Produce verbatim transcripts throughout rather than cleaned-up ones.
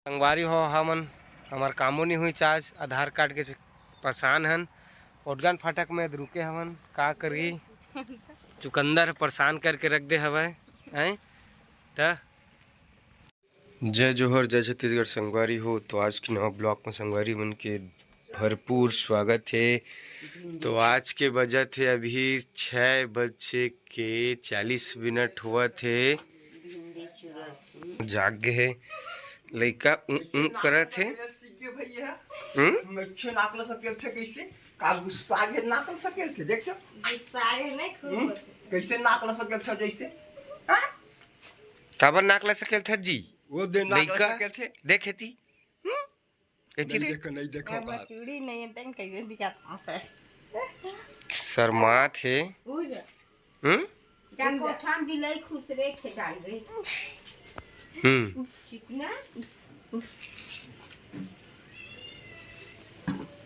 संगवारी हो, हमन, हमर कामो नहीं हुई चार्ज, आधार कार्ड के परेशान हन। ओटगन फाटक में रुके हवन, का करी, चुकंदर परेशान करके रख दे हवय, हैं? त जय जोहर, जय छत्तीसगढ़ संगवारी हो। तो आज के नवा ब्लॉग में संगवारी मन के भरपूर स्वागत हे। तो आज के बजत हे अभी छः बजे के चालीस मिनट होवत हे। जाग गे हे लइका, ऊँ ऊँ करत हे। हम्म? मच्छर नाक ल सकेल थे कइसे? का गुस्सा गे नाक ल सकेल थे, देख तो। गुस्सा गे नहीं, खूब हम्म? होथे। कइसे नाक ल सकेल थे जइसे? हाँ? काबर नाक ल सकेल थे जी? वो दे नाक ल लइका सकेल थे। देखे ती। हम्म? एती नहीं ले। देखो, नहीं देखो नहीं, बात। चूड़ी नहीं है, तन कैसे दिखाता है? शर्मात हे। उड़। हम्म? जा कोठा में बिलाई खुसरे थे डाल दे। हम्म। चिकना।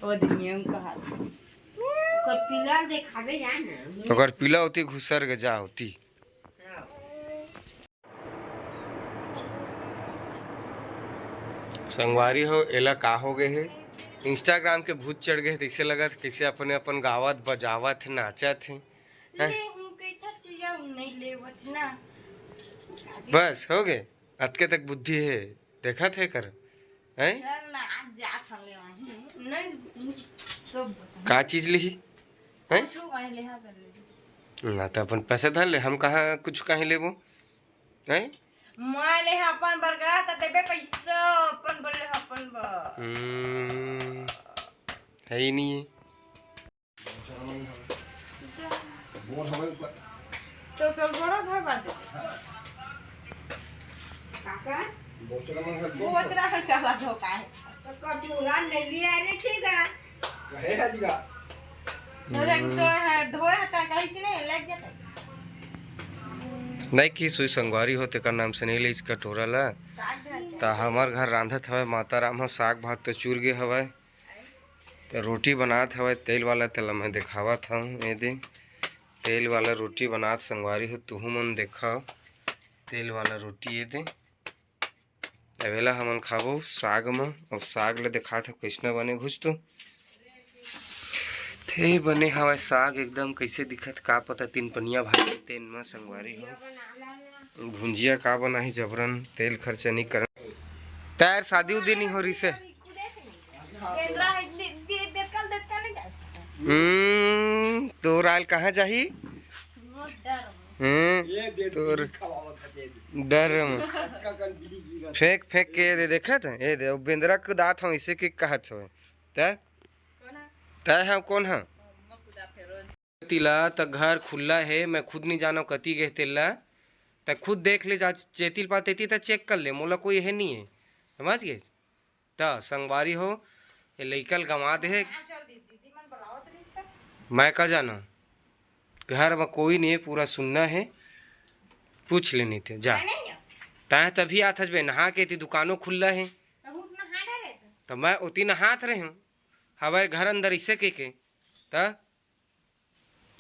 ओ दुनिया में कहा। ओकर पीला देखावे जा ना। ओकर पीला होती, घुसर के जा होती। हाँ। संगवारी हो, एला का हो गए हे? Instagram के भूत चढ़ गए हे, तइसे लगत, कइसे अपने अपन गावत, बजावत हे, नाचत हे। हैं? ले, हूँ कइथा चिया, हूँ नहीं लेवत ना। बस, हो गए, अतके तक बुद्धि हे, देखत हे कर, हैं? चल ना, आज जात हन ले वहीं। नहीं, सब बता। का चीज लिही? हैं? कुछ वहीं ले, हाँ, कर ले। ना तो अपन पैसे धर ले, हम कहाँ कुछ कहीं लेबो? हैं? मैं ले अपन बर गा, त देबे पैसा, अपन बर ले अपन बर। हम्म, है ही नहीं है। तो सब बड़ा घर बांट दे। काका? बोचरा हर काला धोखा है। तो कटोरा ले लिया रे, ठीक है। कहे है जी का? तो देख, तो है, धोए हता कहीं कि नहीं, लग जाता। नहीं कि सुई संगवारी हो, तेकर नाम से नहीं ले इस कटोरा ला। साग धर के। त हमर घर रांधत हवय, माता राम ह साग भात तो चूर गे हवय। त रोटी बनात हवय तेल वाला, तेला मैं देखावत हव। ये दे, तेल वाला रोटी बनात संगवारी हो, तुहू मन देखव, तेल वाला रोटी ये दे। अब एला हमन खाबो साग म। अब साग ल देखात हव कइसना बने घुस तो। थे बने हवय साग एकदम, कइसे दिखत का पता, तीन पनिया भाजी तेन म संगवारी हो। भुंजिया का बनाही जबरन, तेल खर्चा नहीं करन। तैर शादी उदी नहीं हो रही से। हम्म, तोर आल कहाँ जाही? हम्म, तोर डर म। फेंक फेंक के दे, देखत हे? ए दे, बेंदरा कुदात हव, इसे के कहत हव? तै? तै ह कोन ह? तिला त घर खुल्ला हे, मैं खुद नहीं जानव कति गे तेला। तै खुद देख ले, जा चेतिल पा तेती त चेक कर ले, मोला कोई हे नहीं हे, समझ गे? त संगवारी हो, ये लइका ल गंवा दे हे। मैं का जाना, घर म कोई नहीं हे, पूरा सुन्ना हे, पूछ ले नहीं ते, जा। तैं तभी आथस बे, नहा के ती दुकानो खुल्ला हे। त मैं ओती नहात रहे हूँ, हवय घर अंदर इसे के के, त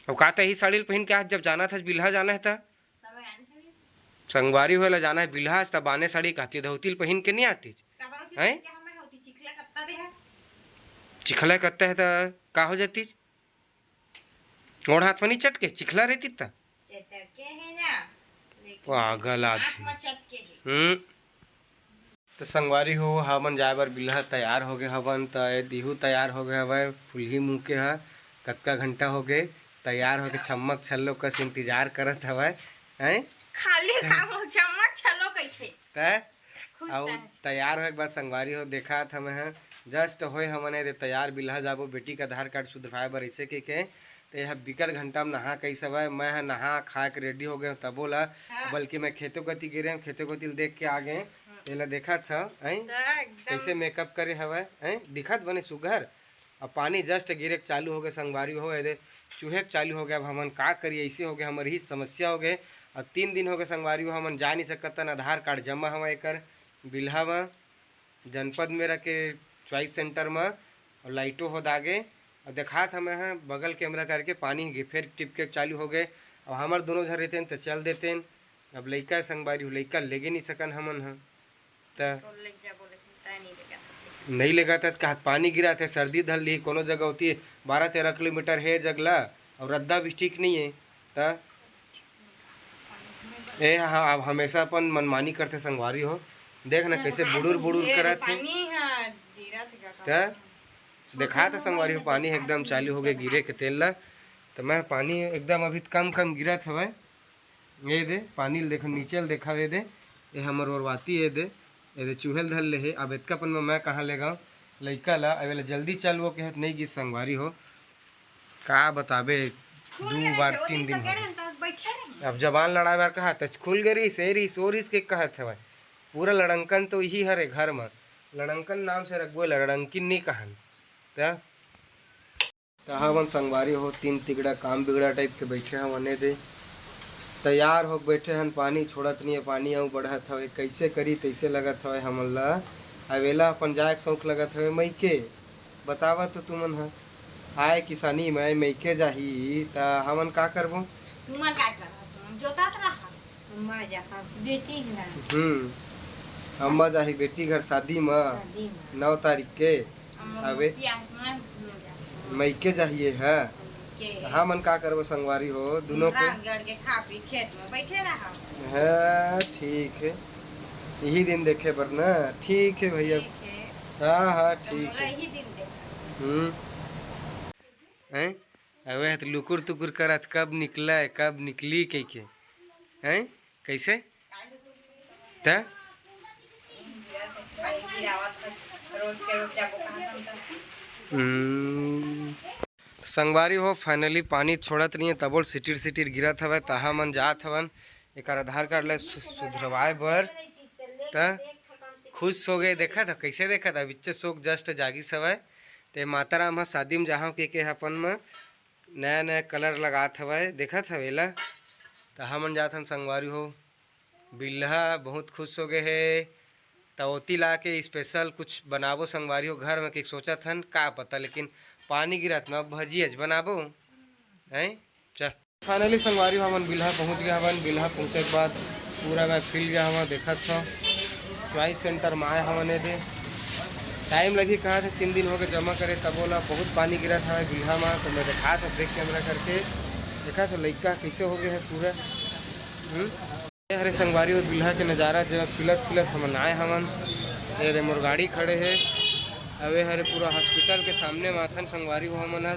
अब का तही साड़ी ल पहिन के आज जब जाना था, बिल्हा जाना है त? संगवारी होए ला जाना है बिल्हा, त बाने साड़ी कहती धोती ल पहिन के नहीं आती। हैं? चिखला कत्ता है त का हो जाती? मोड़ हाथ में नहीं चटके, चिखला रहती त। पागल आदमी। हम्म। त संगवारी हो, हमन जाए बर बिल्हा तैयार हो गए हवन, त ए दिहू तैयार हो गए हवय, फुलही मुँह के ह, कतका घंटा हो गए तैयार होके छम्मक छल्लो कस इंतजार करत हवय, हैं? खाली काम हो, छम्मक छल्लो कइसे? त खुद अउ तैयार। तैयार होए के बाद संगवारी हो, देखत हमें ह, जस्ट होए हमन ए दे तैयार, बिल्हा जाबो, बेटी के आधार कार्ड सुधरवाए बर अइसे के, के। त एह बिकट घंटा में नहा कइस हवय, मैं ह नहा खा के रेडी हो गए हूँ तबो ला, हाँ। बल्कि मैं खेतों कति गे रहे हूँ, खेतों कति ल देख के आ गए। एला देखत हव, हैं? त एकदम। कइसे मेकअप करे हवय, हैं? दिखत बने सुघर। अब पानी जस्ट गिरे के चालू हो गए संगवारी हो, एदे चुहे के चालू हो गए। अब हमन का करिए, ऐसे हो गए, हमर ही समस्या हो गए। अब तीन दिन हो गए संगवारी हो, हमन जा नहीं सकत हन। आधार कार्ड जमा हवय एकर बिल्हा म, जनपद मेरा के चॉइस सेंटर म, और लाइटो हो दागे। और देखात हमें ह बगल कैमरा करके पानी गे-, फेर टिपके चालू हो गए। अब हमर दोनों झन रहते त चल देते। अब लइका संगवारी हो, लइका लेगे नहीं सकन हमन ह। त तोर लेके जाबो लेकिन नहीं लेगत हस, कहत पानी गिरत हे, सर्दी धर ली, कोनो जगह होती बारह तेरह किलोमीटर हे जगला, अउ रद्दा भी ठीक नहीं है। त ए हा, अब हमेशा अपन मनमानी करथे संगवारी हो। देख ना, कैसे बुड़ुर बुड़ुर ए, करत हे। पानी ह गिरत हे का? त देखा त संगवारी हो, पानी एकदम चालू हो गए गिरे के तेल ला। त मैं पानी एकदम अभी कम कम गिरत हवय। ये दे पानी ल देखो, नीचे ल देखा, ये दे, ये हमर ओरवाती, ये दे, ये दे चूहे ल धर ले हे। अब एतका पन में मैं कहाँ ले गाँव लइका ला? अब एला जल्दी चल वो कहत नहीं गिस संगवारी हो, का बताबे, दू बार तीन दिन हो गए। अब जबान लड़ाए बार कहा त खुल गए रहीस, ए रहीस, ओ रहीस के कहत हवय। पूरा लड़ंकन तो इही हरे घर म, लड़ंकन नाम से रखबो ला, लड़ंकिन नहीं कहन। त त हमन संगवारी हो, तीन तिगड़ा काम बिगड़ा टाइप के बैठे हवन ए दे। तैयार होके बैठे हन, पानी छोड़त नहीं है, पानी अउ बढ़त हवे, कैसे करी तैसे लगत हवे हमन ला। अब एला अपन जाए के शौक लगत हवे मइके। बतावा तो तुमन ह, आए किसानी में मइके जाही त हमन का करबो? तुमन का करबो? तुमन जोतात रहा। अम्मा जहाँ बेटी घर। हम्म, अम्मा जाही बेटी घर शादी म शादी में। नौ तारीख के। अम्मा अबे मौसी आए, मैं घूमे जाती हूँ। मइके जाही ये ह। के। त हमन का करबो संगवारी हो, दुनों के। रात गड़ के खा पी खेत में बैठे रहा। हाँ, ठीक है, यही दिन देखे बर ना। ठीक है भैया। ठीक है। हाँ, हाँ, तो ठीक बोला है। यही दिन देखा। हम्म। हैं? अबे ह त लुकुर तुकुर करत, कब निकले, कब निकली कह के। हैं? कैसे? त? हम्म। संगवारी हो, finally पानी छोड़त नहीं है, तबो ले सिटिर सिटिर गिरत हवय। त हमन जात हवन एकर आधार कार्ड ला सु-, सुधरवाए बर। त खुश हो गए, देखत ह, कैसे देखत ह, बिच्चे शौक just जागिस हवय। ते माता राम ह शादी में जाहव के, के अपन म नया नया colour लगात हवय, देखत हव एला। त हमन जात हन संगवारी हो, बिल्हा बहुत खुश हो गए हे। त ओती ला के special कुछ बनाबो संगवारी हो घर में, के सोचत हन, का पता, लेकिन पानी गिरत म अब भजियाच बनाबो, हैं? चल। Finally संगवारी हो, हमन बिल्हा पहुँच गए हवन। बिल्हा पहुँचे के बाद पूरा मैं फिल गया हवन, देखत हव, choice center में आए हवन। ए दे time लगही, कहा थे तीन दिन हो गए जमा करे, तबो ला बहुत पानी गिरत हवय बिल्हा में। तो मैं देखा था back camera करके, देखा था लइका कैसे हो गए है पूरा। हम्म। ये हरे संगवारी हो बिल्हा के नजारा, जेमा फिलत फिलत हमन आए हवन। ये रे मोर गाड़ी खड़े हे। अबे हरे पूरा hospital के सामने माथन संगवारी हो हमन ह।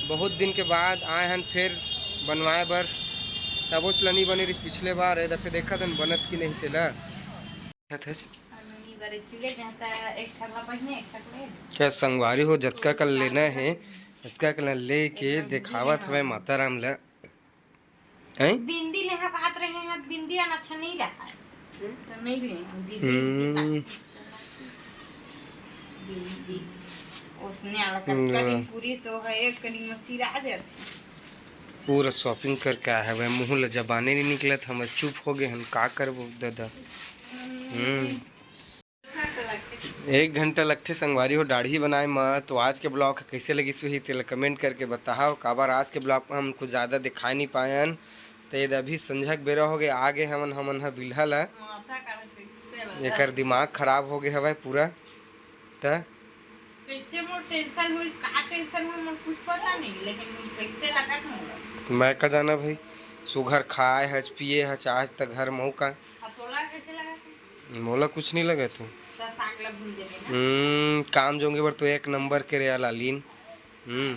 बहुत दिन के बाद आए हन फिर बनवाए बर। तबोच ल नी बने रहिस पिछले बार, ए दफे देखत हन बनत कि नहीं तेला। देखत हस। आलू नी बरे चुड़े जहाँ त एक ठक ला पहिने, एक ठक ले। क्या संगवारी हो, जतका कल लेना है, जतका कल लेके देखावत हवे माता राम ला। हैं? बिंदी लेहा कहत रहे हैं, बिंदी आना अच्छा नहीं रहा है। तो नहीं ले, दीदी, हम्म। दीदी। बिंदी। उसने आला हम्म। करीम पूरी सो है, एक करीम मसीरा आ जाती। पूरा shopping करके आए हवे, मुँह ल जबाने नहीं निकलत, हम चुप हो गए हन, का करबो दादा। हम्म। एक घंटा लगथे संगवारी हो दाढ़ी बनाए म। तो आज के vlog ह कइसे लगिस होही, तेला comment करके बताहव। काबर आज के vlog म हम कुछ ज़्यादा दिखाए नहीं पायन, त ये अभी संझा के बेरा हो गए, आ गए हमन, हमन ह बिल्हा ला। माथा का कैसे लगा? एकर दिमाग खराब हो गए हवय पूरा। त कैसे मोर tension होइस, का tension होइस, मोर कुछ पता नहीं, लेकिन कैसे लगा मोला। मैं का जाना भाई, सुघर खाए हच, पिए हच, आज तक घर महू का। अब तोला कैसे लगा? मोला कुछ नहीं लगत हे। त साग ला भून देबे ना। हम्म, काम जोंगे बर तो एक नंबर के रे लालिन। हम्म।